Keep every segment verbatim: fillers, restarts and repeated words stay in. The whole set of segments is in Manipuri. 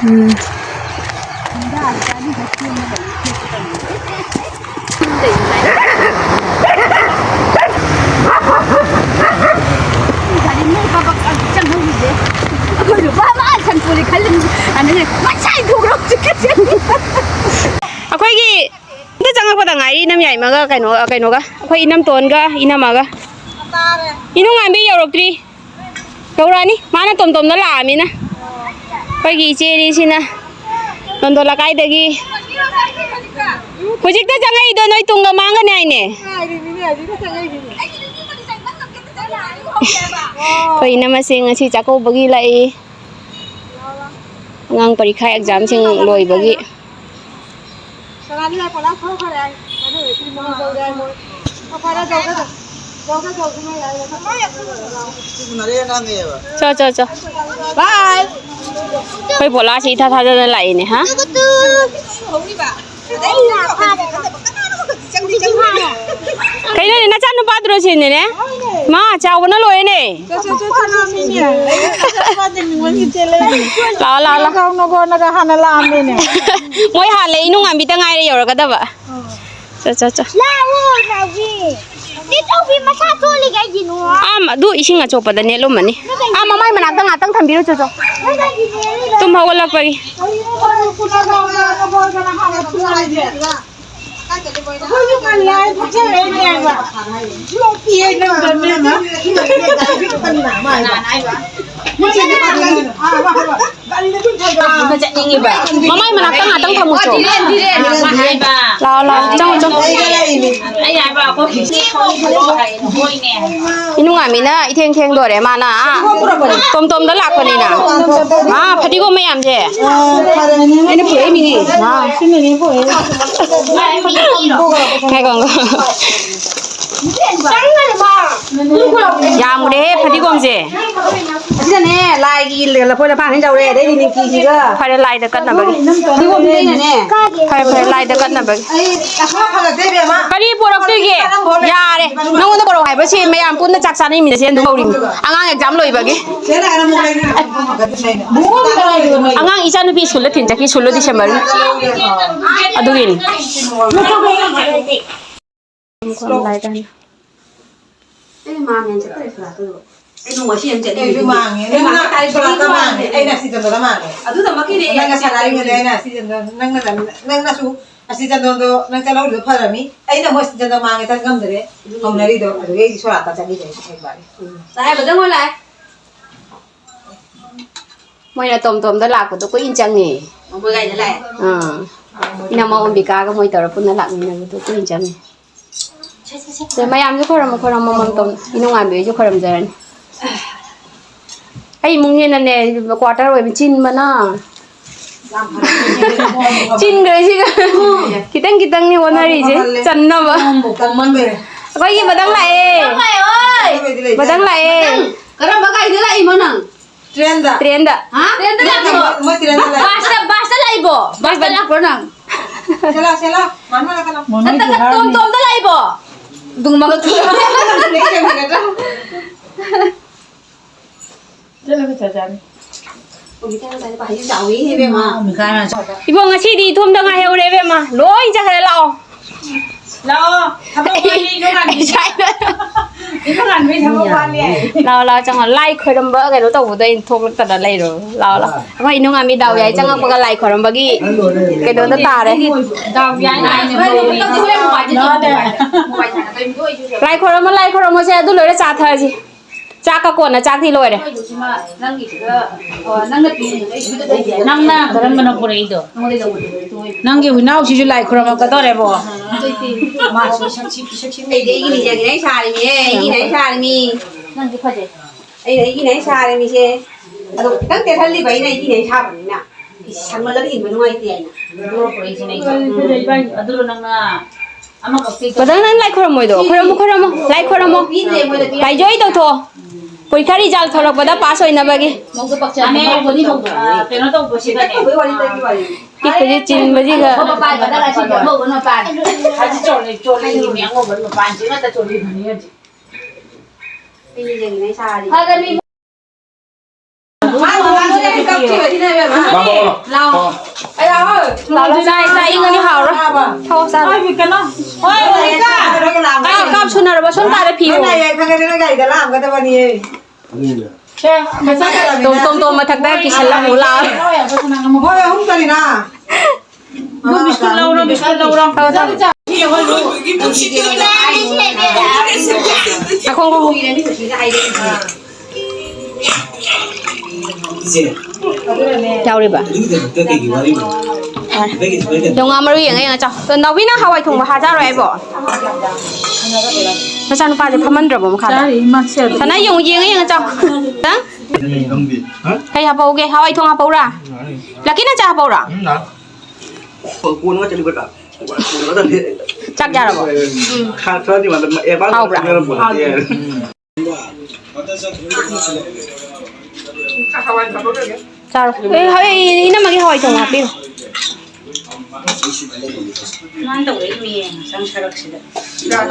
ꯎꯝ꯫ ꯑꯩꯈꯣꯏꯒꯤ ꯑꯝꯇ ꯆꯪꯉꯛꯄꯗ ꯉꯥꯏꯔꯤ, ꯏꯅꯝ ꯌꯥꯏꯃꯒ ꯀꯩꯅꯣ, ꯀꯩꯅꯣꯒ, ꯑꯩꯈꯣꯏ ꯏꯅꯝꯇꯣꯟꯒ ꯏꯅꯝꯃꯒ꯫ ꯏꯅꯨꯡꯉꯥꯟꯕꯤ ꯌꯧꯔꯛꯇ꯭ꯔꯤ꯫ ꯌꯧꯔꯛꯑꯅꯤ꯫ ꯃꯥꯅ ꯇꯣꯝ ꯇꯣꯝꯅ ꯂꯥꯛꯑꯃꯤꯅ꯫ ꯑꯩꯈꯣꯏꯒꯤ ꯏꯆꯦꯅꯤꯁꯤꯅ ꯅꯟꯗꯣ ꯂꯩꯀꯥꯏꯗꯒꯤ꯫ ꯍꯧꯖꯤꯛꯇ ꯆꯪꯉꯛꯏꯗꯣ ꯅꯣꯏ ꯇꯨꯡꯒ ꯃꯥꯡꯒꯅꯤ ꯍꯥꯏꯅꯦ꯫ ꯑꯩꯈꯣꯏ ꯏꯅꯝꯃꯁꯤꯡ ꯉꯁꯤ ꯆꯥꯛꯀꯧꯕꯒꯤ ꯂꯥꯛꯏ꯫ ꯑꯉꯥꯡ ꯄꯔꯤꯈꯥ ꯑꯦꯛꯖꯥꯝꯁꯤꯡ ꯂꯣꯏꯕꯒꯤ꯫ ꯆꯣ, ꯆꯣ, ꯆꯣ꯫ ꯕꯥꯏ꯫ ꯑꯩꯈꯣꯏ ꯄꯣꯂꯥꯁꯤ ꯏꯊꯥ ꯊꯥꯖꯗꯅ ꯂꯥꯛꯏꯅꯦ, ꯍꯥ? ꯀꯩꯅꯣꯅꯦ, ꯅꯆꯥꯅꯨꯄꯥꯗꯨꯔꯣ ꯁꯤꯅꯅꯦ? ꯃꯥ ꯆꯥꯎꯕꯅ ꯂꯣꯏꯔꯦꯅꯦ꯫ ꯂꯥꯛꯑꯣ, ꯂꯥꯛꯑꯣ, ꯂꯥꯛꯑꯣ꯫ ꯅꯒꯣꯟꯅꯒ ꯍꯥꯟꯅ ꯂꯥꯛꯑꯝꯃꯦꯅꯦ꯫ ꯃꯣꯏ ꯍꯥꯟꯅ ꯏꯅꯨꯡ ꯉꯥꯟꯕꯤꯗ ꯉꯥꯏꯔꯦ ꯌꯧꯔꯒꯗꯕ꯫ ꯆꯣ, ꯆꯣ, ꯆꯣ꯫ ꯂꯥꯛꯑꯣ, ꯅꯥꯎꯕꯤ꯫ ꯏꯆꯧꯕꯤ ꯃꯁꯥ ꯆꯣꯠꯂꯤ ꯀꯩꯒꯤꯅꯣ? ꯑꯥ, ꯑꯗꯨ ꯏꯁꯤꯡ ꯑꯆꯣꯠꯄꯗ ꯅꯦꯠꯂꯨꯝꯃꯅꯤ꯫ ꯑꯥ, ꯃꯃꯥꯏ ꯃꯅꯥꯛꯇ ꯉꯥꯛꯇꯪ ꯊꯝꯕꯤꯔꯨ, ꯆꯣ, ꯆꯣ꯫ ꯇꯨꯝ ꯍꯧꯒꯠꯂꯛꯄꯒꯤ꯫ ꯃꯃꯥꯏ ꯃꯅꯥꯛꯇ ꯉꯥꯛꯇꯪ ꯊꯝꯃꯨꯆꯣ꯫ ꯂꯥꯛꯑꯣ, ꯂꯥꯛꯑꯣ, ꯆꯪꯉꯣ, ꯆꯪꯉꯣ꯫ ꯏꯅꯨꯡꯉꯥꯃꯤꯅ ꯏꯊꯦꯡ ꯊꯦꯡꯗꯣꯔꯦ, ꯃꯥꯅ ꯑꯥ ꯇꯣꯝ ꯇꯣꯝꯗ ꯂꯥꯛꯄꯅꯤꯅ꯫ ꯑꯥ, ꯐꯗꯤꯒꯣꯝ ꯃꯌꯥꯝꯁꯦ꯫ ꯑꯩꯅ ꯄꯨꯔꯛꯏꯃꯤꯅꯦ꯫ ꯑꯥ꯫ ꯉꯥꯏꯈꯣ, ꯉꯥꯏꯈꯣ꯫ ꯌꯥꯝꯈ꯭ꯔꯦꯍꯦ ꯐꯗꯤꯒꯣꯝꯁꯦ꯫ ꯑꯁꯤꯗꯅꯦ ꯂꯥꯏꯒꯤ ꯂꯐꯣꯏ ꯂꯐꯥꯡ ꯍꯦꯟ ꯇꯧꯔꯦ, ꯑꯗꯩꯗꯤ ꯅꯤꯡꯀꯤꯒꯤꯒ꯫ ꯐꯔꯦ, ꯂꯥꯏꯗ ꯀꯠꯅꯕꯒꯤ꯫ ꯐꯗꯤꯒꯣꯝꯁꯤꯗꯩꯅꯅꯦ꯫ ꯐꯔꯦ, ꯐꯔꯦ, ꯂꯥꯏꯗ ꯀꯠꯅꯕꯒꯤ꯫ ꯑꯩ ꯑꯁ ꯐꯒꯠꯇꯦ, ꯏꯕꯦꯝꯃ꯫ ꯀꯔꯤ ꯄꯣꯔꯛꯇꯣꯏꯒꯦ? ꯌꯥꯔꯦ, ꯅꯪꯉꯣꯟꯗ ꯄꯣꯔꯛꯑꯣ ꯍꯥꯏꯕ, ꯁꯤ ꯃꯌꯥꯝ ꯄꯨꯟꯅ ꯆꯥꯛ ꯆꯥꯅꯩꯃꯤꯅ ꯁꯤ ꯑꯗꯨꯝ ꯍꯧꯔꯤꯃꯤ꯫ ꯑꯉꯥꯡ ꯑꯦꯛꯖꯥꯝ ꯂꯣꯏꯕꯒꯤ꯫ ꯑꯉꯥꯡ ꯏꯆꯥꯅꯨꯄꯤ ꯁ꯭ꯀꯨꯜꯗ ꯊꯤꯟ ꯆꯠꯈꯤ, ꯁ꯭ꯀꯨꯜꯗꯣ ꯗꯤꯁꯦꯝꯕꯔꯒꯤ꯫ ꯑꯗꯨꯒꯤꯅꯤ꯫ ꯑꯩ ꯃꯥꯡꯉꯦꯅ ꯆꯠꯇ꯭ꯔꯦ ꯁꯣꯔꯥꯠꯇꯨ꯫ ꯑꯩ ꯅꯣꯡꯃ ꯁꯤ ꯑꯃ ꯆꯠꯂꯤ꯫ ꯑꯩꯁꯨ ꯃꯥꯡꯉꯦ꯫ ꯅꯪꯅ ꯁꯣꯔꯥꯠꯇ ꯃꯥꯡꯉꯦ꯫ ꯑꯩꯅ ꯁꯤ ꯆꯟꯗꯣꯗ ꯃꯥꯡꯉꯦ꯫ ꯑꯗꯨꯗꯃꯛꯀꯤꯅꯦ ꯑꯩꯅ ꯅꯪꯅ ꯁꯥꯟꯅꯔꯤꯉꯩꯗ ꯑꯩꯅ ꯁꯤ ꯆꯟꯗꯣ, ꯅꯪꯅ ꯆꯟ-, ꯅꯪꯅꯁꯨ ꯑꯁꯤ ꯆꯟꯗꯣꯟꯗꯣ ꯅꯪ ꯆꯠꯍꯧꯔꯤꯗꯣ ꯐꯔꯝꯃꯤ꯫ ꯑꯩꯅ ꯑꯃꯨꯛ ꯑꯁꯤ ꯆꯟꯗꯣꯟ ꯃꯥꯡꯉꯦ ꯆꯠ ꯉꯝꯗꯔꯦ꯫ ꯑꯗꯨꯅꯤ꯫ ꯍꯧꯅꯔꯤꯗꯣ꯫ ꯑꯗꯨꯗꯒꯤ ꯑꯩꯗꯤ ꯁꯣꯔꯥꯠꯇ ꯆꯠꯂꯤꯗꯣ ꯑꯩ ꯍꯥꯏꯕ ꯋꯥꯅꯤ꯫ ꯎꯝ꯫ ꯂꯥꯛꯑꯦ, ꯕꯗꯪ ꯍꯣꯏ ꯂꯥꯛꯑꯦ꯫ ꯃꯣꯏꯅ ꯇꯣꯝ ꯇꯣꯝꯗ ꯂꯥꯛꯄꯗꯣ ꯀꯨꯏꯅ ꯆꯪꯉꯦ꯫ ꯃꯣꯏ ꯒꯥꯔꯤꯗ ꯂꯥꯛꯑꯦ꯫ ꯑꯥ꯫ ꯏꯅꯝꯃ ꯑꯣꯝꯕꯤꯀꯥꯒ ꯃꯣꯏ ꯇꯧꯔ ꯄꯨꯟꯅ ꯂꯥꯛꯃꯤꯟꯅꯕꯗꯣ ꯀꯨꯏꯅ ꯆꯪꯉꯦ꯫ ꯁꯦ, ꯃꯌꯥꯝꯁꯨ ꯈꯣꯏꯔꯝꯃꯣ, ꯈꯣꯏꯔꯝꯃꯣ, ꯃꯃꯝ ꯇꯧꯅ꯫ ꯏꯅꯨꯡꯉꯥꯟꯕꯤꯁꯨ ꯈꯣꯏꯔꯝꯖꯔꯅꯤ꯫ ꯑꯩ ꯏꯃꯨꯡꯅꯦꯅꯅꯦ, quarter ꯑꯣꯏꯕ ꯆꯤꯟꯕꯅ꯫ ꯆꯤꯟꯈ꯭ꯔꯦ ꯁꯤꯒ꯫ ꯈꯤꯇꯪ ꯈꯤꯇꯪꯅꯤ ꯍꯣꯠꯅꯔꯤꯁꯦ, ꯆꯟꯅꯕ꯫ ꯑꯩꯈꯣꯏꯒꯤ ꯃꯗꯪ ꯂꯥꯛꯑꯦ꯫ ꯃꯗꯪ ꯂꯥꯛꯑꯦ꯫ ꯀꯔꯝꯕ ꯒꯥꯔꯤꯗ ꯂꯥꯛꯏꯃꯣ ꯅꯪ? ꯇ꯭ꯔꯦꯟꯗ꯫ ꯇ꯭ꯔꯦꯟꯗ꯫ ꯍꯥ? ꯇ꯭ꯔꯦꯟꯗ ꯂꯥꯛꯄ꯭ꯔꯣ? ꯃꯣꯏ ꯇ꯭ꯔꯦꯟꯗ ꯂꯥꯛꯑꯦ꯫ ꯕꯁꯇ, ꯕꯁꯇ ꯂꯥꯛꯏꯕꯣ? ꯕꯁꯇ ꯂꯥꯛꯄ꯭ꯔꯣ ꯅꯪ? ꯁꯦꯂꯥ, ꯁꯦꯂꯥ, ꯃꯥꯟꯅ ꯂꯥꯛꯀꯅꯣ꯫ ꯅꯠꯇ꯭ꯔꯒ ꯇꯣꯝ ꯇꯣꯝꯗ ꯂꯥꯛꯏꯕꯣ? ꯗꯨꯡ ꯃꯉꯛ ꯊꯣꯛꯑꯦ꯫ ꯆꯠꯂꯒ ꯆꯥꯖꯥꯅꯤ꯫ ꯏꯕꯣ, ꯉꯁꯤꯗꯤ ꯏꯊꯣꯝꯗ ꯉꯥꯏꯍꯧꯔꯦ ꯏꯕꯦꯝꯃ꯫ ꯂꯣꯏ ꯆꯠꯈ꯭ꯔꯦ, ꯂꯥꯛꯑꯣ꯫ ꯂꯥꯛꯑꯣ, ꯊꯕꯛ ꯋꯥꯠꯂꯤ, ꯏꯅꯨꯡꯉꯥꯟꯕꯤ꯫ ꯏꯅꯨꯡꯉꯥꯟꯕꯤ ꯊꯕꯛ ꯋꯥꯠꯂꯤ ꯍꯥꯏ꯫ ꯂꯥꯛꯑꯣ, ꯂꯥꯛꯑꯣ, ꯆꯪꯉꯣ꯫ ꯂꯥꯏ ꯈꯣꯏꯔꯝꯕ ꯀꯩꯅꯣ ꯇꯧꯕꯗꯣ ꯑꯩꯅ ꯊꯣꯛꯂꯛꯇꯅ ꯂꯩꯔꯣ꯫ ꯂꯥꯛꯑꯣ, ꯂꯥꯛꯑꯣ꯫ ꯑꯩꯈꯣꯏ ꯏꯅꯨꯡꯉꯥꯟꯕꯤ ꯗꯥꯎ ꯌꯥꯏ ꯆꯪꯉꯛꯄꯒ ꯂꯥꯏ ꯈꯣꯏꯔꯝꯕꯒꯤ ꯀꯩꯅꯣꯗ ꯇꯥꯔꯦ꯫ ꯗꯥꯎ ꯌꯥꯏ ꯍꯥꯏꯅ ꯂꯣꯏꯔꯦ꯫ ꯂꯥꯏ ꯈꯣꯏꯔꯝꯃꯣ, ꯂꯥꯏ ꯈꯣꯏꯔꯝꯃꯣꯁꯦ, ꯑꯗꯨ ꯂꯣꯏꯔ ꯆꯥ ꯊꯛꯑꯁꯤ꯫ ꯆꯥꯛꯀ ꯀꯣꯟꯅ, ꯆꯥꯛꯇꯤ ꯂꯣꯏꯔꯦ꯫ ꯅꯪꯒꯤꯁꯤꯒ, ꯑꯣ, ꯅꯪꯅ ꯄꯤꯔꯤꯗꯨꯒ ꯑꯩꯒꯤꯗꯨꯒ ꯂꯩꯇꯦ꯫ ꯅꯪꯅ ꯀꯔꯝꯕꯅꯣ ꯄꯨꯔꯛꯏꯗꯣ? ꯅꯉꯣꯟꯗꯩ ꯂꯧꯕꯗꯣ꯫ ꯅꯪꯒꯤ ꯍꯨꯏꯅꯥꯎꯁꯤꯁꯨ ꯂꯥꯏ ꯈꯨꯔꯝꯃꯛꯀꯗꯧꯔꯦꯕꯣ꯫ ꯃꯥꯁꯨ ꯁꯛꯁꯤ, ꯁꯛꯁꯤ꯫ ꯑꯩꯗꯤ ꯑꯩꯒꯤ ꯅꯤꯡꯖꯪꯉꯦ, ꯑꯩ ꯁꯥꯔꯤꯅꯦ, ꯑꯩꯒꯤꯅꯦ, ꯑꯩ ꯁꯥꯔꯤꯅꯤ꯫ ꯅꯪꯗꯤ ꯐꯖꯩ꯫ ꯑꯩ, ꯑꯩꯒꯤꯅꯦ, ꯑꯩ ꯁꯥꯔꯤꯅꯤꯁꯦ꯫ ꯑꯗꯣ ꯈꯤꯇꯪ ꯇꯦꯜꯍꯜꯂꯤꯕ ꯑꯩꯅ, ꯑꯩꯒꯤꯅꯦ, ꯑꯩ ꯁꯥꯕꯅꯤꯅ꯫ ꯏꯁ, ꯁꯥꯡꯃꯜꯂꯒ ꯏꯟꯕ ꯅꯨꯡꯉꯥꯏꯇꯦ ꯍꯥꯏꯅ꯫ ꯐꯖꯩ ꯏꯕꯥꯅꯤ꯫ ꯑꯗꯨꯔꯣ ꯅꯪꯅ ꯑꯃꯈꯛꯇꯤ ꯃꯊꯪ ꯅꯪ ꯂꯥꯏ ꯈꯣꯏꯔꯝꯃꯣꯏꯗꯣ? ꯈꯣꯏꯔꯝꯃꯣ, ꯈꯣꯏꯔꯝꯃꯣ, ꯂꯥꯏ ꯈꯣꯏꯔꯝꯃꯣ꯫ ꯄꯤꯗ꯭ꯔꯦ ꯃꯣꯏꯗ ꯄꯤꯔꯛꯑꯦ꯫ ꯄꯥꯏꯖꯣꯏ ꯇꯧꯊꯣꯛꯑꯣ꯫ ꯄꯔꯤꯈꯥ ꯔꯤꯖꯜ ꯊꯣꯛꯂꯛꯄꯗ ꯄꯥꯁ ꯑꯣꯏꯅꯕꯒꯤ꯫ ꯃꯧꯗ ꯄꯛꯆꯅꯤ꯫ ꯑꯅꯦ, ꯃꯧꯗꯤ ꯍꯧꯗꯣꯛꯑꯣ꯫ ꯑ, ꯀꯩꯅꯣ ꯇꯧꯕꯁꯤꯗꯅꯦ꯫ ꯑꯩꯈꯣꯏ ꯋꯥꯔꯤ ꯇꯥꯏꯒꯤ ꯋꯥꯔꯤ꯫ ꯄꯤꯛꯄꯁꯤ ꯆꯤꯟꯕꯁꯤꯒ꯫ ꯑꯉꯧꯕ ꯃꯄꯥꯟ ꯀꯗꯥ ꯉꯁꯤꯗꯤ ꯑꯉꯧꯕ ꯃꯄꯥꯟ꯫ ꯍꯧꯖꯤꯛ ꯆꯣꯜꯂꯤ, ꯆꯣꯜꯂꯤ, ꯑꯉꯧꯕ ꯃꯄꯥꯟꯁꯤ ꯉꯥꯛꯇ ꯆꯣꯜꯂꯤꯕꯅꯤ ꯍꯧꯖꯤꯛ꯫ ꯑꯩꯅ ꯌꯦꯡꯉꯤꯉꯩ ꯁꯥꯔꯤ꯫ ꯐꯒꯅꯤ꯫ ꯂꯥꯎ, ꯂꯥꯎ, ꯆꯥꯏ, ꯆꯥꯏ, ꯏꯪꯉꯗꯤ ꯍꯥꯎꯔꯣꯏ꯫ ꯊꯥꯎ ꯆꯥꯔꯣ꯫ ꯀꯥꯞ, ꯀꯥꯞ ꯁꯨꯅꯔꯕ? ꯁꯣꯝ ꯇꯥꯔꯦ ꯐꯤꯌꯣ꯫ ꯇꯣꯝ, ꯇꯣꯝ, ꯇꯣꯝ ꯃꯊꯛꯇ ꯀꯤꯁꯜꯂꯝꯃꯨ ꯂꯥꯛꯑꯣ꯫ ꯃꯣꯏ ꯑꯍꯨꯝ ꯆꯠꯂꯤꯅ꯫ ꯕꯤꯁꯀꯨꯠ ꯂꯧꯔꯣ, ꯕꯤꯁꯀꯨꯠ ꯂꯧꯔꯣ꯫ ꯊꯥꯎ, ꯊꯥꯎ꯫ ꯉꯥꯏꯈꯣ, ꯉꯥꯏꯈꯣ꯫ ꯏꯆꯦ, ꯌꯥꯎꯔꯤꯕ? ꯑꯗꯨꯒꯤꯗꯃꯛꯇ ꯀꯩꯒꯤ ꯋꯥꯔꯤꯅꯣ? ꯌꯣꯡꯉꯥ ꯃꯔꯨ ꯌꯦꯡꯉ ꯌꯦꯡꯉ ꯆꯥꯎ꯫ ꯅꯥꯎꯕꯤ, ꯅꯪ ꯍꯋꯥꯏ ꯊꯣꯡꯕ ꯍꯥ ꯆꯥꯔꯣꯏ ꯍꯥꯏꯕꯣ? ꯅꯆꯥꯅꯨꯄꯥꯁꯦ ꯐꯝꯍꯟꯗ꯭ꯔꯕꯣ ꯃꯈꯥꯗ? ꯆꯥꯔꯤ, ꯏꯃꯥ, ꯁꯦ ꯑꯗꯨꯝ꯫ ꯁꯅꯥ, ꯌꯦꯡꯉꯨ, ꯌꯦꯡꯉ ꯌꯦꯡꯉ ꯆꯥꯎ꯫ ꯅꯪ? ꯈꯪꯗꯦ꯫ ꯍꯥ? ꯀꯩ ꯍꯥꯄꯛꯎꯒꯦ? ꯍꯋꯥꯏ ꯊꯣꯡ ꯍꯥꯄꯛꯎꯔꯥ? ꯌꯥꯅꯤ꯫ ꯂꯛꯀꯤ, ꯅꯪ ꯆꯥ ꯍꯥꯄꯛꯎꯔꯥ? ꯎꯝ, ꯌꯥ꯫ ꯀꯣꯟꯅ ꯆꯠꯂꯨꯕ ꯀꯥ꯫ ꯆꯥꯛ ꯆꯥꯔꯕꯣ? ꯎꯝ꯫ ꯈꯔ, ꯈꯔꯗꯤ ꯃꯥꯟꯅ ꯑꯦꯗꯚꯥꯟꯁ ꯍꯥꯎꯕ꯭ꯔꯥ? ꯈꯪꯅꯔꯝꯕ ꯅꯠꯇꯦ꯫ ꯆꯥꯔꯣ꯫ ꯑꯦ, ꯍꯣꯏ, ꯏꯅꯝꯃꯒꯤ ꯍꯋꯥꯏ ꯊꯣꯡ ꯍꯥꯞꯄꯤꯌꯨ꯫ ꯁꯨꯃꯥꯏꯅ ꯇꯧꯔꯛꯏ ꯃꯤ ꯆꯪ ꯁꯔꯛꯁꯤꯗ꯫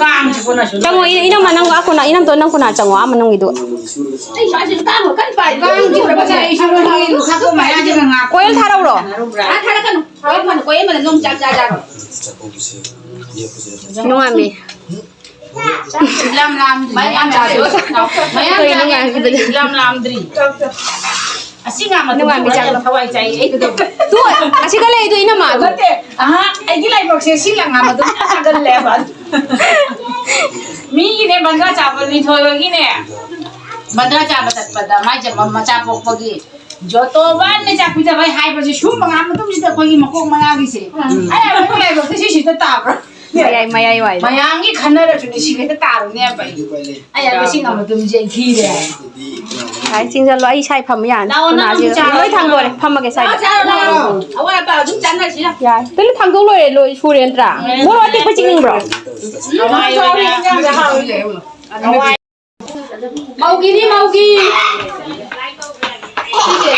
ꯀꯥꯡꯁꯤꯕꯨ ꯅꯁꯨ ꯆꯪꯉꯣ, ꯏꯅ-, ꯏꯅꯝꯃ, ꯅꯪ ꯑꯥ ꯀꯣꯟꯅ, ꯏꯅꯝꯇꯣꯟ, ꯅꯪ ꯀꯣꯟꯅ ꯆꯪꯉꯣ, ꯑꯥ ꯃꯅꯨꯡꯒꯤꯗꯨ꯫ ꯑꯩ ꯁ꯭ꯋꯥꯏꯁꯤꯗ ꯀꯥꯡ ꯀꯟꯅ ꯄꯥꯏ꯫ ꯀꯥꯡꯁꯤꯕꯨ ꯑꯩꯁꯨ ꯃꯣꯏꯒꯤ ꯈꯥꯇꯣ ꯃꯌꯥꯁꯤꯗ ꯉꯥ-, ꯀꯣꯏꯜ ꯊꯥꯔꯛꯎꯔꯣ? ꯑꯥ, ꯊꯥꯔꯛꯀꯅꯨ꯫ ꯀꯣꯏꯜ ꯐꯅ, ꯀꯣꯏꯜ ꯐꯅ ꯅꯣꯡ ꯆꯥꯛ ꯆꯥ ꯆꯥꯔꯣ꯫ ꯅꯨꯡꯉꯥꯏꯃꯤ꯫ ꯆꯥꯛ ꯏꯂꯝ ꯂꯥꯝꯗ꯭ꯔꯤ꯫ ꯃꯌꯥꯝ ꯆꯥꯗ꯭ꯔꯤ꯫ ꯃꯌꯥꯝ ꯀꯩꯅꯣ ꯆꯥꯗ꯭ꯔꯤ꯫ ꯉꯥꯏꯕꯗ? ꯏꯂꯝ ꯂꯥꯝꯗ꯭ꯔꯤ꯫ ꯑꯁꯤ ꯉꯥ ꯃꯇꯨꯝ ꯅꯨꯡꯉꯥꯏꯃꯤ ꯆꯥꯛ꯫ ꯌꯥꯝ ꯊꯋꯥꯏ ꯆꯥꯏ ꯑꯩ꯫ ꯇꯨ, ꯑꯁꯤ ꯈꯔ ꯂꯩꯗꯣ ꯏꯅꯝꯃ, ꯑꯗꯨ꯫ ꯅꯠꯇꯦ, ꯑꯍꯥ, ꯑꯩꯒꯤ ꯂꯥꯏꯕꯛꯁꯦ ꯁꯤ ꯂꯪꯉꯥ ꯃꯇꯨꯝ ꯆꯥꯒꯜꯂꯦꯕ꯫ ꯃꯤꯒꯤꯅꯦ ꯕꯟꯗ꯭ꯔꯥ ꯆꯥꯕ ꯂꯤꯟꯊꯣꯏ ꯍꯣꯏꯒꯤꯅꯦ꯫ ꯕꯟꯗ꯭ꯔꯥ ꯆꯥꯕ ꯆꯠꯄꯗ ꯃꯥꯏ ꯆꯠꯄ ꯃꯆꯥ ꯄꯣꯛꯄꯒꯤ ꯖꯣꯇꯣꯕꯥꯟꯅ ꯆꯥꯛ ꯄꯤꯖꯕ ꯍꯥꯏꯕꯁꯦ ꯁꯨꯝꯕ ꯉꯥ ꯃꯇꯨꯝꯁꯤꯗ ꯑꯩꯈꯣꯏꯒꯤ ꯃꯀꯣꯛ ꯃꯉꯥꯒꯤꯁꯦ꯫ ꯎꯝ꯫ ꯑꯩ ꯑꯩꯈꯣꯏ ꯂꯥꯏꯕꯛꯁꯦ ꯁꯤꯁꯤꯗ ꯇꯥꯕ꯭ꯔꯥ? ꯃꯌꯥꯏ, ꯃꯌꯥꯏ ꯋꯥꯏꯗ꯫ ꯃꯌꯥꯝꯒꯤ ꯈꯟꯅꯔꯁꯨ ꯂꯤꯁꯤꯡ ꯍꯦꯛꯇ ꯇꯥꯔꯨꯅꯦꯕ ꯑꯩ꯫ ꯑꯩ ꯂꯤꯁꯤꯡ ꯑꯃꯗꯨꯝ ꯌꯩꯈꯤꯔꯦ꯫ ꯁꯥꯏ ꯆꯤꯡꯁꯤꯜꯂꯣ, ꯑꯩ ꯁꯥꯏ ꯐꯝꯕ ꯌꯥꯅꯤ꯫ ꯂꯥꯛꯑꯣ, ꯅꯪ ꯀꯅꯥꯁꯨ ꯑꯃꯨꯛ ꯆꯥꯔꯣ꯫ ꯂꯣꯏ ꯊꯥꯡꯗꯣꯔꯦ, ꯐꯝꯃꯒꯦ ꯁꯥꯏꯗ꯫ ꯂꯥꯛꯑꯣ, ꯆꯥꯔꯣ, ꯂꯥꯛꯑꯣ꯫ ꯑꯋꯥꯠ ꯑꯄꯥ ꯑꯗꯨꯝ ꯆꯥꯅꯁꯤ ꯂꯥꯎ꯫ ꯌꯥꯏ꯫ ꯀꯩꯅꯣ ꯊꯥꯡꯗꯣꯛ ꯂꯣꯏꯔꯦ, ꯂꯣꯏ ꯁꯨꯔꯦ ꯅꯠꯇ꯭ꯔꯥ? ꯎꯝ꯫ ꯃꯣꯔꯣꯛ ꯑꯇꯦꯛꯄ ꯆꯤꯅꯤꯡꯕ꯭ꯔꯣ? ꯍꯋꯥꯏ ꯑꯣꯏꯅ ꯍꯋꯥꯏ꯫ ꯃꯧꯒꯤꯅꯤ, ꯃꯧꯒꯤ꯫ ꯁꯤꯁꯦ꯫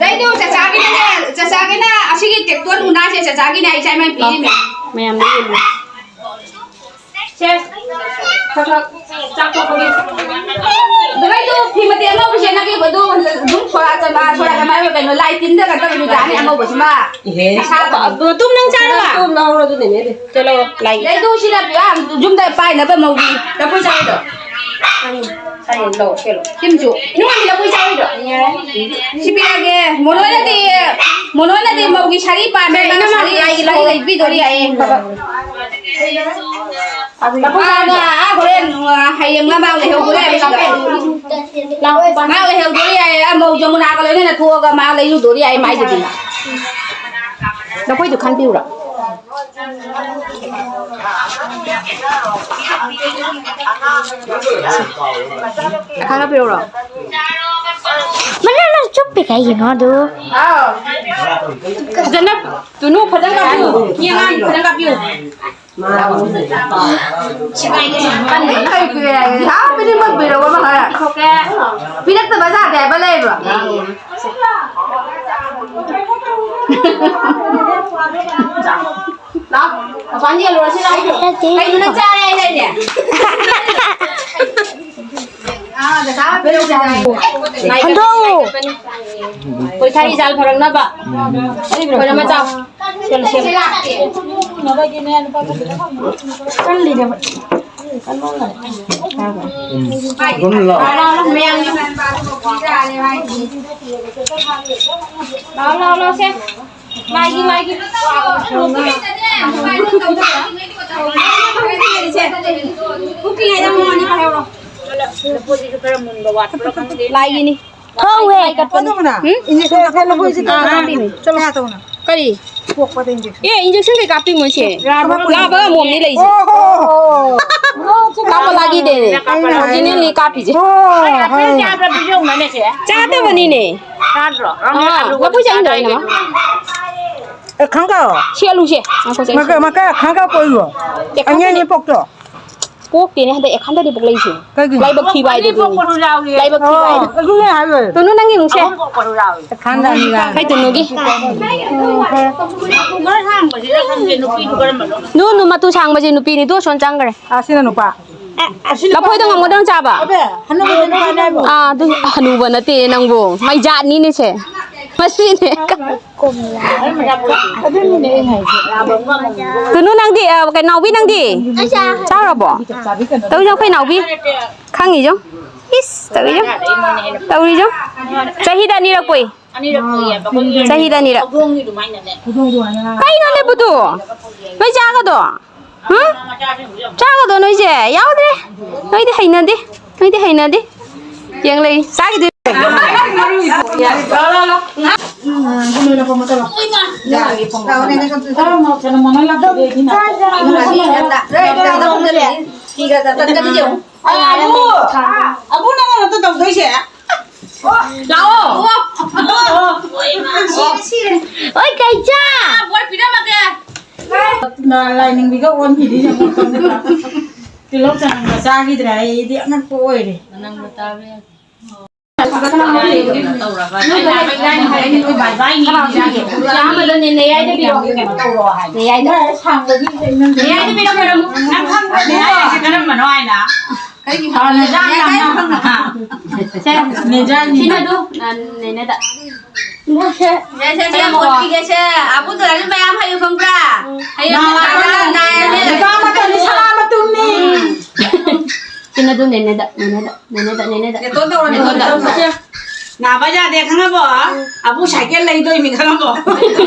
ꯂꯩꯗꯨ ꯆꯆꯥꯒꯤꯅꯅꯦ, ꯆꯆꯥꯒꯤꯅ ꯑꯁꯤꯒꯤ ꯇꯦꯛꯇꯣꯟ ꯎꯅꯥꯁꯦ ꯆꯆꯥꯒꯤꯅꯦ, ꯑꯩ ꯏꯆꯥ ꯏꯃꯥꯏ ꯄꯤꯔꯤꯅꯦ꯫ ꯃꯌꯥꯝꯗ ꯌꯦꯡꯉꯨ꯫ ꯁꯦ, ꯈꯔ ꯈꯔ ꯆꯥꯛ ꯇꯣꯛꯄꯒꯤ꯫ ꯑꯗꯨꯒꯩꯗꯨ ꯐꯤ ꯃꯇꯦꯛ ꯑꯉꯧꯕ ꯁꯦꯠꯅꯈꯤꯕꯗꯨ ꯑꯗꯨꯝ ꯁꯣꯔꯥ ꯆꯠꯂ, ꯁꯣꯔꯥ ꯀꯃꯥꯏꯅ ꯀꯩꯅꯣ, ꯂꯥꯏ ꯇꯤꯟꯗꯒ ꯇꯧꯔꯤꯗꯨ ꯇꯥꯅꯤ ꯑꯉꯧꯕꯁꯤꯃ꯫ ꯏꯍꯦ꯫ ꯑꯁꯥꯕ꯫ ꯑꯗꯨ ꯇꯨꯝ ꯅꯪ ꯆꯥꯔꯕ? ꯇꯨꯝ ꯂꯧꯍꯧꯔꯣ ꯑꯗꯨꯅꯅꯦ ꯑꯗꯨ꯫ ꯆꯠꯂꯣ, ꯂꯥꯏ꯫ ꯂꯩꯗꯨ ꯁꯤꯅ ꯄꯨꯔꯥ ꯌꯨꯝꯗ ꯄꯥꯏꯅꯕ ꯃꯧꯒꯤ ꯂꯐꯨ ꯆꯥꯔꯤꯗꯣ꯫ ꯁꯥꯏ ꯂꯧ, ꯁꯦ ꯂꯧ꯫ ꯁꯤꯝꯁꯨ꯫ ꯏꯅꯨꯡꯉꯥꯏꯕꯤ ꯂꯐꯨ ꯆꯥꯔꯤꯗꯣ꯫ ꯁꯤ ꯄꯤꯔꯛꯑꯒꯦ꯫ ꯃꯣꯅꯣꯏꯅꯗꯤ, ꯃꯣꯅꯣꯏꯅꯗꯤ ꯃꯧꯒꯤ ꯁꯥꯔꯤ ꯄꯥꯝꯃꯦ, ꯃꯥ ꯁꯥꯔꯤ ꯂꯩ-, ꯂꯩ-, ꯂꯩꯕꯤꯗꯣꯔꯤ ꯍꯥꯏꯌꯦ꯫ ꯃꯥꯅ, ꯑꯥ, ꯍꯣꯔꯦꯟ, ꯑꯥ, ꯍꯌꯦꯡ ꯃꯥ ꯂꯩꯍꯧꯗꯣꯔꯦ ꯍꯥꯏꯕꯁꯤꯗ꯫ ꯃꯥ ꯂꯩꯍꯧꯗꯣꯔꯤ ꯍꯥꯏꯌꯦ, ꯑꯥ, ꯃꯧ ꯖꯃꯨꯅꯥꯒ ꯂꯣꯏꯅꯅ ꯊꯣꯛꯑꯒ ꯃꯥ ꯂꯩꯔꯨꯗꯣꯔꯤ ꯍꯥꯏ ꯃꯥꯏꯗꯨꯗꯤ꯫ ꯂꯐꯣꯏꯗꯨ ꯈꯟꯕꯤꯌꯨꯔꯣ? ꯈꯟꯕꯤꯌꯨꯔꯣ? ꯃꯅꯥ ꯅꯪ ꯆꯨꯞꯄꯤ ꯀꯩꯒꯤꯅꯣ ꯑꯗꯨ? ꯐꯖꯅ, ꯇꯨꯅꯨ ꯐꯖꯅ ꯀꯥꯞꯄꯤꯌꯨ꯫ ꯃꯤ ꯑꯉꯥꯡ ꯐꯖꯅ ꯀꯥꯞꯄꯤꯌꯨ꯫ ꯍꯥꯞꯄꯗꯤ ꯃꯣꯏ ꯄꯤꯔꯛꯑꯣ ꯍꯥꯏꯔ꯫ ꯄꯤꯔꯛꯇꯕ ꯌꯥꯗꯦ ꯍꯥꯏꯕ ꯂꯩꯕ꯭ꯔꯣ? ꯂꯥꯎ, ꯃꯄꯥꯟ ꯌꯦꯡꯉꯨꯔꯁꯤ ꯂꯥꯎ꯫ ꯀꯩꯅꯣ ꯅꯪ ꯆꯥꯔꯦ ꯍꯥꯏꯗꯥꯏꯅꯦ? ꯑꯥ, ꯗꯗꯥ ꯄꯤꯔꯛꯑꯣ꯫ ꯍꯟꯗꯣꯛꯑꯣ꯫ ꯑꯩꯈꯣꯏ ꯊꯥꯔꯤ ꯆꯥꯜ ꯐꯔꯛꯅꯕ꯫ ꯑꯩꯈꯣꯏꯅ ꯃꯆꯥ꯫ ꯁꯦꯝ, ꯁꯦꯝ꯫ ꯀꯜꯂꯤꯅꯦꯕ꯫ ꯎꯝ꯫ ꯑꯗꯨꯝ ꯂꯥꯛꯑꯣ꯫ ꯂꯥꯛꯑꯣ, ꯂꯥꯛꯑꯣ, ꯂꯥꯛꯑꯣ, ꯁꯦ꯫ ꯃꯥꯒꯤ, ꯃꯥꯒꯤ꯫ ꯂꯥꯏꯒꯤꯅꯤ꯫ ꯍꯧꯋꯦ꯫ ꯃꯥꯏ ꯀꯠꯄꯅꯤ꯫ ꯎꯝ? ꯏꯟꯖꯦꯛꯁꯟ ꯀꯥꯞꯄ ꯂꯐꯣꯏꯁꯦ ꯀꯥꯞꯄꯤꯅꯤ꯫ ꯆꯠꯂꯣ꯫ ꯀꯔꯤ? ꯄꯣꯛꯄꯗ injection꯫ ꯑꯦ, injection ꯀꯩ ꯀꯥꯞꯄꯤ ꯃꯣꯏꯁꯦ? ꯂꯥꯕꯒ ꯑꯃꯣꯝꯅꯤ ꯂꯩꯁꯦ꯫ ꯑꯣ, ꯍꯣ, ꯍꯣ꯫ ꯀꯥꯞꯄ ꯂꯥꯒꯤꯗꯦꯅꯦ꯫ ꯑꯣ, originalꯅꯤ ꯀꯥꯞꯄꯤꯁꯦ꯫ ꯍꯣ, ꯍꯣꯏ꯫ ꯆꯥꯗꯕꯅꯤꯅꯦ꯫ ꯆꯥꯗ꯭ꯔꯣ? ꯑꯥ, ꯂꯐꯣꯏ ꯆꯥꯅꯤꯡꯗ꯭ꯔꯣ, ꯏꯅꯝꯃ? ꯑꯦ, ꯈꯥꯡꯒꯥꯎ꯫ ꯁꯤ ꯑꯂꯨꯁꯦ꯫ ꯉꯥꯏꯈꯣ, ꯁꯦ꯫ ꯃꯀꯥ, ꯃꯀꯥ ꯈꯥꯡꯒꯥꯎ ꯄꯣꯛꯏꯕꯣ? ꯑꯦ, ꯈꯥꯡꯒꯥꯎꯅꯦ꯫ ꯑꯉꯦꯡꯕꯤ ꯄꯣꯛꯇ꯭ꯔꯣ? ꯄꯣꯛꯇꯦꯅꯦ, ꯍꯟꯗꯛ ꯑꯦꯛꯈꯥꯟꯗꯗꯤ ꯄꯣꯛꯂꯛꯏꯁꯦ꯫ ꯀꯩꯒꯤꯅꯣ? ꯂꯥꯏꯕꯛ ꯊꯤꯕ ꯍꯥꯏꯗꯨꯅꯤ꯫ ꯂꯥꯏꯕꯛ ꯊꯤꯕ ꯍꯥꯏꯗꯣ꯫ ꯑꯣ, ꯑꯗꯨꯅꯦ ꯍꯥꯏꯔꯤꯁꯦ꯫ ꯇꯨꯅꯨ, ꯅꯪ ꯌꯦꯡꯉꯨꯁꯦ꯫ ꯑꯩꯈꯣꯏ ꯇꯨꯅꯨꯒꯤ꯫ ꯎꯝ, ꯐꯔꯦ꯫ ꯅꯨ, ꯅꯨ, ꯃꯇꯨ ꯁꯥꯡꯕꯁꯦ ꯅꯨꯄꯤꯅꯤ, ꯇꯨ ꯑꯁꯣꯝ ꯆꯪꯈ꯭ꯔꯦ꯫ ꯑꯥ, ꯁꯤꯅ ꯅꯨꯄꯥ꯫ ꯂꯐꯣꯏꯗꯣ ꯉꯝꯒꯗ꯭ꯔꯣ ꯆꯥꯕ? ꯑꯕꯦ, ꯍꯅꯨꯕꯗꯣ ꯅꯨꯄꯥꯅꯦ ꯍꯥꯏꯕꯣ? ꯑꯥ, ꯑꯗꯨ ꯍꯅꯨꯕ ꯅꯠꯇꯦ ꯅꯪꯕꯨ꯫ ꯃꯩꯖꯥꯠꯅꯤꯅꯦ ꯁꯦ꯫ ꯃꯁꯤꯅꯦ꯫ ꯑꯗꯨꯅꯤꯅꯦ ꯑꯩꯅ ꯍꯥꯏꯁꯦ꯫ ꯇꯨꯅꯨ ꯅꯪꯗꯤ, ꯑ, ꯀꯩ, ꯅꯥꯎꯕꯤ ꯅꯪꯗꯤ? ꯆꯥꯔꯕꯣ? ꯇꯧꯔꯤꯁꯦ ꯑꯩꯈꯣꯏ ꯅꯥꯎꯕꯤ꯫ ꯈꯪꯉꯤꯁꯦ꯫ ꯏꯁ, ꯇꯧꯔꯤꯁꯦ꯫ ꯇꯧꯔꯤꯁꯦ꯫ ꯆꯍꯤꯗ ꯑꯅꯤꯔꯛ ꯄꯣꯛꯏ꯫ ꯆꯍꯤꯗ ꯑꯅꯤꯔꯛ꯫ ꯀꯩꯅꯣꯅꯦ ꯕꯨꯗꯨ? ꯅꯣꯏ ꯆꯥꯒꯗꯣ? ꯍꯥ? ꯆꯥꯒꯗꯣ ꯅꯣꯏꯁꯦ? ꯌꯥꯎꯗ꯭ꯔꯦ꯫ ꯅꯣꯏꯗꯤ ꯍꯩꯅꯗꯦ꯫ ꯅꯣꯏꯗꯤ ꯍꯩꯅꯗꯦ꯫ ꯌꯦꯡꯂꯛꯏ꯫ ꯆꯥꯈꯤꯗꯣꯏ꯫ ꯑꯕꯨ, ꯑꯕꯨ ꯅꯪꯅ ꯅꯠꯇ ꯇꯧꯗꯣꯏꯁꯦ? ꯂꯥꯛꯑꯣ꯫ ꯑꯣꯏ, ꯀꯩꯆꯥ꯫ ꯂꯥꯏꯅꯤꯡꯕꯤꯒ ꯑꯣꯟꯈꯤꯗꯤ ꯌꯦꯡꯉꯣ꯫ ꯇꯤꯜꯍꯧ ꯆꯅꯝꯒ ꯆꯥꯈꯤꯗ꯭ꯔꯦ꯫ ꯑꯩꯗꯤ ꯑꯉꯛꯄ ꯑꯣꯏꯔꯦ꯫ ꯅꯦꯌꯥꯏꯗ ꯄꯤꯔꯛꯑꯣ꯫ ꯅꯦꯌꯥꯏꯗ ꯄꯤꯔꯛꯑꯣ꯫ ꯅꯪ ꯈꯪꯕ꯭ꯔꯥ? ꯅꯦꯌꯥꯏ ꯍꯥꯏꯁꯦ ꯀꯔꯝꯕꯅꯣ ꯍꯥꯏꯅ? ꯁꯦ, ꯁꯤꯅ ꯑꯗꯨ, ꯑ, ꯅꯦꯅꯦꯗ꯫ ꯁꯦ, ꯁꯦ, ꯁꯦ, ꯄꯣꯠ ꯄꯤꯒꯦꯁꯦ꯫ ꯑꯕꯨ ꯗꯨꯂꯥꯏꯁꯨ ꯃꯌꯥꯝ ꯍꯩꯌꯨ ꯈꯪꯕ꯭ꯔꯥ? ꯍꯩꯌꯨ ꯈꯪꯕ꯭ꯔꯥ? ꯅꯨꯄꯥ ꯃꯇꯝꯅꯤ, ꯁꯅꯥ ꯃꯇꯨꯝꯅꯤ꯫ ꯁꯤꯅ ꯑꯗꯨ ꯅꯦꯅꯦꯗ, ꯅꯦꯅꯦꯗ, ꯅꯦꯅꯦꯗ, ꯅꯦꯅꯦꯗ꯫ ꯅꯦꯇꯣꯟ ꯇꯧꯔꯣ, ꯅꯦꯇꯣꯟ ꯅꯦꯇꯣꯟ ꯇꯧꯔꯣ꯫ ꯇꯧꯔꯣ꯫ ꯅꯥꯕ ꯌꯥꯗꯦ ꯈꯪꯉꯕꯣ? ꯑꯕꯨ ꯁꯥꯏꯀꯦꯜ ꯂꯩꯗꯣꯏꯅꯤ ꯈꯪꯉꯕꯣ?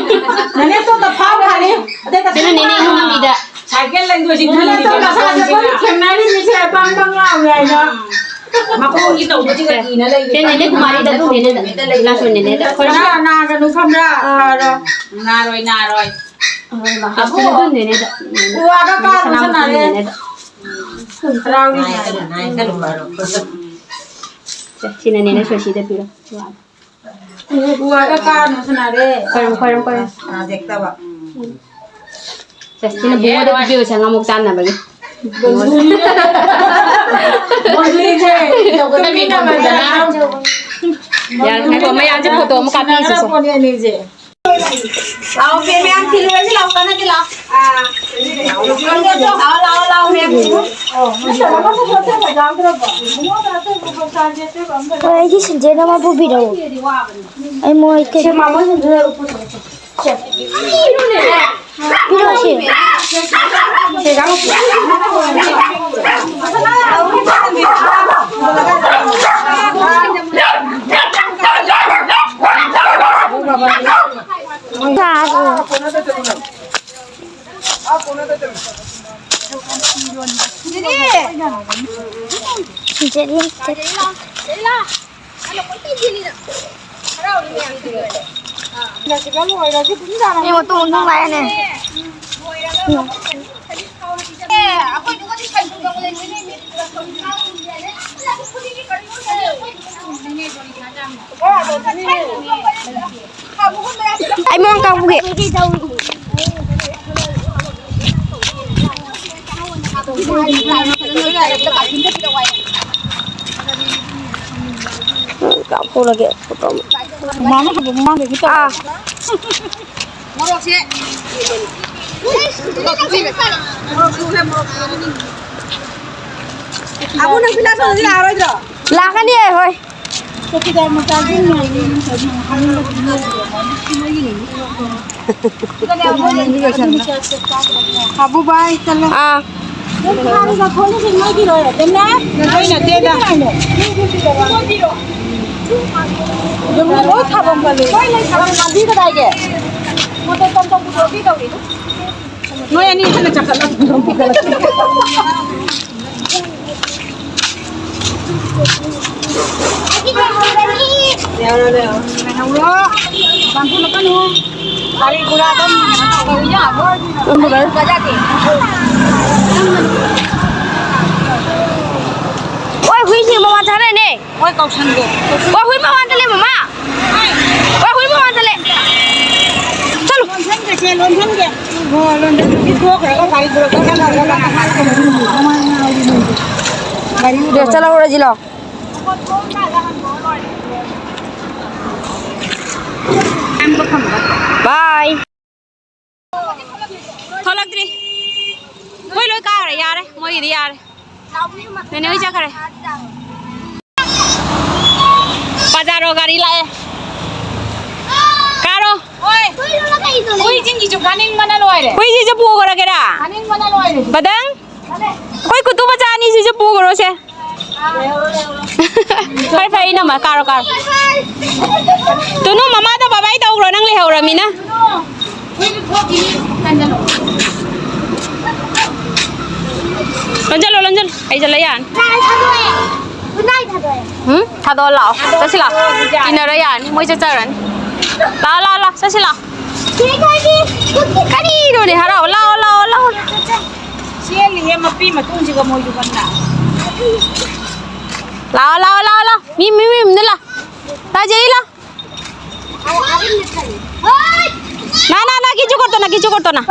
ꯅꯦꯅꯦꯇꯣꯟꯗ ꯐꯥꯎꯈ꯭ꯔꯅꯤ꯫ ꯑꯗꯩ ꯀꯁꯥ ꯁꯤꯅ ꯅꯦꯅꯦ ꯏꯃꯨꯡ ꯃꯤꯗ꯫ ꯁꯥꯏꯀꯦꯜ ꯂꯩꯗꯣꯏꯁꯤ ꯅꯦꯅꯦꯇꯣꯟ ꯀꯁꯥꯁꯦ ꯑꯩꯈꯣꯏꯅ ꯊꯦꯡꯅꯔꯤꯃꯤꯁꯦ ꯕꯪ ꯕꯪ ꯂꯥꯎꯔꯦ ꯍꯥꯏꯅ꯫ ꯎꯝ꯫ ꯃꯈꯣꯡꯒꯤ ꯇꯧꯕꯁꯤꯒ ꯏꯅ ꯂꯩꯕ ꯁꯦ, ꯅꯦꯅꯦ ꯀꯨꯃꯥꯔꯤꯗ ꯑꯗꯨꯝ ꯅꯦꯅꯦꯗ꯫ ꯂꯥꯁ ꯑꯣꯏ ꯅꯦꯅꯦꯗ꯫ ꯈꯣꯏꯔꯝ-, ꯅꯥ-, ꯅꯥꯒꯅꯨ ꯈꯪꯕ꯭ꯔꯥ? ꯅꯥꯔꯣꯏ, ꯅꯥꯔꯣꯏ꯫ ꯑ, ꯂꯥꯁ ꯑꯣꯏ ꯑꯗꯨꯝ ꯅꯦꯅꯦꯗ꯫ ꯎ ꯋꯥꯗ ꯀꯥꯗꯨ ꯁꯅꯥꯃꯇꯤ ꯁꯥꯟꯅꯔꯦ꯫ ꯅꯦꯅꯦꯗ꯫ ꯍꯔꯥꯎꯔꯤ꯫ ꯁꯦ, ꯁꯤꯅ ꯅꯦꯅꯦ ꯁꯣꯏꯁꯤꯗ ꯄꯤꯔꯣ꯫ ꯎ ꯋꯥꯗ꯫ ꯎ ꯋꯥꯗ ꯀꯥꯅꯨ ꯁꯥꯟꯅꯔꯦ꯫ ꯈꯣꯏꯔꯝ, ꯈꯣꯏꯔꯝ, ꯈꯣꯏꯔꯝ꯫ ꯅꯥꯖꯦꯛꯇꯕ꯫ ꯁꯦ, ꯁꯤꯅ ꯕꯨꯡꯉꯣꯗ ꯄꯤꯕꯤꯌꯨꯁꯦ, ꯉꯥꯃꯣꯛ ꯆꯥꯅꯕꯒꯤ꯫ ꯌꯥꯔꯦ, ꯉꯥꯏꯈꯣ, ꯃꯌꯥꯝꯁꯦ ꯐꯣꯇꯣ ꯑꯃ ꯀꯥꯞꯄꯤꯁꯤꯁꯦ꯫ ꯂꯥꯛꯑꯣ, ꯐꯦ ꯃꯌꯥꯝ ꯊꯤꯜꯂꯨꯔꯁꯤ, ꯂꯥꯛꯑꯣ, ꯀꯥꯟꯅꯗꯦ, ꯂꯥꯛꯑꯣ꯫ ꯑꯥ꯫ ꯂꯥꯛꯑꯣ, ꯂꯥꯛꯑꯣ, ꯂꯥꯛꯑꯣ, ꯃꯌꯥꯝ ꯊꯤꯜꯂꯨ꯫ ꯍꯣꯏ, ꯑꯩꯒꯤ ꯁꯤꯟꯖꯦꯟ ꯑꯃ ꯄꯨꯕꯤꯔꯛꯎ꯫ ꯑꯩ ꯃꯣꯏ ꯀꯩ-, ꯁꯦ, ꯃꯥꯃꯣ ꯁꯤꯟꯖꯦꯟ ꯄꯤꯔꯛꯑꯣ ꯁꯤ꯫ ꯆꯥꯔꯣ꯫ ꯁꯤꯟꯖꯦꯟ ꯌꯦꯡꯁꯦ꯫ ꯑꯩ ꯃꯑꯣꯡ ꯀꯥꯡꯕꯨꯒꯤ꯫ ꯀꯥꯞꯊꯣꯛꯂꯒꯦ ꯐꯣꯇꯣ ꯑꯃ꯫ ꯃꯃꯥꯡ ꯍꯟꯕ ꯃꯃꯥꯡꯗꯒꯤ ꯇꯧ꯫ ꯑꯥ꯫ ꯃꯣꯔꯣꯛꯁꯦ꯫ ꯃꯣꯔꯣꯛ ꯁꯨꯔꯦ, ꯃꯣꯔꯣꯛ ꯁꯨꯔꯦ꯫ ꯑꯕꯨ, ꯅꯪ ꯄꯤꯂꯥ ꯁꯣꯟꯗꯤ ꯂꯥꯛꯑꯔꯣꯏꯗ꯭ꯔꯣ? ꯂꯥꯛꯀꯅꯤ, ꯍꯣꯏ꯫ ꯆꯧꯀꯤꯗꯥꯔ ꯃꯆꯥꯁꯤꯡ ꯉꯥꯏꯔꯤ, ꯅꯠꯇ꯭ꯔꯗꯤ ꯅꯪ ꯍꯥꯏꯅꯤꯡꯕꯗꯤ ꯅꯣꯏꯒꯤꯗꯃꯛ ꯅꯨꯡꯁꯤ ꯅꯣꯏꯒꯤꯅꯤ꯫ ꯍꯥꯕꯨ ꯚꯥꯏ, ꯆꯠꯂꯣ꯫ ꯑꯥ꯫ ꯅꯪ ꯊꯥꯔꯒ ꯈꯣꯠꯂꯤꯁꯦ ꯅꯣꯏꯒꯤꯔꯣ? ꯑꯗꯨꯅ ꯅꯣꯏ ꯅꯠꯇꯦꯗ꯫ ꯑꯗꯨꯝ ꯂꯣꯏ ꯊꯥꯐꯝ ꯈꯜꯂꯤ꯫ ꯂꯣꯏ ꯂꯩ ꯊꯥꯐꯝ ꯈꯜꯂꯤ ꯀꯗꯥꯏꯒꯤ? ꯃꯣꯇꯣꯔ ꯄꯝ ꯇꯧꯕꯗꯣ ꯑꯗꯨ ꯇꯧꯔꯤꯗꯣ꯫ ꯅꯣꯏ ꯑꯅꯤ ꯍꯥꯟꯅ ꯆꯠꯈꯠꯂꯣ꯫ ꯂꯩꯍꯧꯔꯣ, ꯂꯩꯍꯧꯔꯣ꯫ ꯄꯥꯡꯊꯣꯛꯂꯛꯀꯅꯨ꯫ ꯒꯥꯔꯤ ꯒꯨꯔꯥ ꯑꯗꯨꯝ ꯀꯩꯅꯣ ꯇꯧꯕ ꯌꯥꯕ ꯑꯣꯏꯔꯗꯤ꯫ ꯍꯣꯏ, ꯍꯨꯏꯁꯤꯡ ꯃꯃꯥ ꯆꯥꯅꯅꯦ꯫ ꯍꯣꯏ, ꯀꯧꯁꯟꯒꯣ꯫ ꯍꯣꯏ, ꯍꯨꯏ ꯃꯃꯥ ꯆꯠꯂꯦ, ꯃꯃꯥ꯫ ꯋꯥꯍꯨꯏ ꯃꯃꯥꯟꯗ ꯂꯩ꯫ ꯆꯠꯂꯨ꯫ ꯂꯣꯟꯁꯟꯒꯦꯁꯦ, ꯂꯣꯟꯁꯟꯒꯦ꯫ ꯍꯣ, ꯂꯣꯟꯁꯟꯒꯦ꯫ ꯊꯣꯛꯈ꯭ꯔꯒ ꯒꯥꯔꯤ ꯄꯨꯔꯛꯀꯗ꯭ꯔꯥ? ꯒꯥꯔꯤꯗꯣ꯫ ꯗꯦ, ꯆꯠꯂꯍꯧꯔꯁꯤ ꯂꯥꯎ꯫ ꯕꯥꯏ꯫ ꯊꯣꯛꯂꯛꯇ꯭ꯔꯤ꯫ ꯃꯣꯏ ꯂꯣꯏ ꯀꯥꯈ꯭ꯔꯦ, ꯌꯥꯔꯦ꯫ ꯃꯣꯏꯒꯤꯗꯤ ꯌꯥꯔꯦ꯫ ꯅꯦꯅꯦ ꯍꯣꯏ ꯆꯠꯈ꯭ꯔꯦ꯫ ꯕꯖꯥꯔꯣ ꯒꯥꯔꯤ ꯂꯥꯛꯑꯦ꯫ ꯀꯥꯔꯣ꯫ ꯍꯣꯏ꯫ ꯍꯨꯏꯁꯤꯡꯁꯤꯁꯨ ꯀꯥꯅꯤꯡꯕꯅ ꯂꯣꯏꯔꯦ꯫ ꯍꯨꯏꯁꯤꯁꯨ ꯄꯨꯈ꯭ꯔꯒꯦꯔꯥ? ꯀꯥꯅꯤꯡꯕꯅ ꯂꯣꯏꯔꯦ꯫ ꯕꯗꯪ? ꯑꯩꯈꯣꯏ ꯀꯨꯇꯨ ꯃꯆꯥ ꯑꯅꯤꯁꯤꯁꯨ ꯄꯨꯈ꯭ꯔꯣꯁꯦ꯫ ꯐꯔꯦ, ꯐꯔꯦ, ꯏꯅꯝꯃ, ꯀꯥꯔꯣ, ꯀꯥꯔꯣ꯫ ꯇꯨꯅꯨ, ꯃꯃꯥꯗ ꯕꯥꯏ ꯕꯥꯏ ꯇꯧꯈ꯭ꯔꯣ, ꯅꯪ ꯂꯩꯍꯧꯔꯃꯤꯅ꯫ ꯂꯣꯟꯖꯜꯂꯣ, ꯂꯣꯟꯖꯜꯂꯣ꯫ ꯑꯩ ꯆꯠꯂ ꯌꯥꯔꯅꯤ꯫ ꯎꯝ? ꯊꯥꯗꯣꯛꯑꯣ, ꯂꯥꯛꯑꯣ꯫ ꯆꯠꯁꯤ, ꯂꯥꯛꯑꯣ꯫ ꯏꯟꯅꯔ ꯌꯥꯔꯅꯤ, ꯃꯣꯏ ꯆꯠꯆꯔꯅꯤ꯫ ꯂꯥꯛꯑꯣ, ꯂꯥꯛꯑꯣ, ꯂꯥꯛꯑꯣ꯫ ꯆꯠꯁꯤ, ꯂꯥꯛꯑꯣ꯫ ꯀꯔꯤꯅꯣꯅꯦ, ꯍꯔꯥꯎ꯫ ꯂꯥꯛꯑꯣ, ꯂꯥꯛꯑꯣ, ꯂꯥꯛꯑꯣ꯫ ꯆꯦꯜꯂꯤꯍꯦ ꯃꯄꯤ ꯃꯇꯨꯡꯁꯤꯒ ꯃꯣꯏꯁꯨ ꯀꯟꯅ꯫ ꯂꯥꯛꯑꯣ, ꯂꯥꯛꯑꯣ, ꯂꯥꯛꯑꯣ, ꯂꯥꯛꯑꯣ꯫ ꯃꯤ, ꯃꯤ, ꯃꯤ, ꯃꯤ, ꯂꯥꯛꯑꯣ꯫ ꯇꯥꯖꯩ, ꯂꯥꯛꯑꯣ꯫ ꯍꯣꯏ! ꯅꯥ, ꯅꯥ, ꯅꯥ, ꯀꯤꯆꯨ ꯀꯣꯠꯇꯣ, ꯅꯥ, ꯀꯤꯆꯨ ꯀꯣꯠꯇꯣ, ꯅꯥ꯫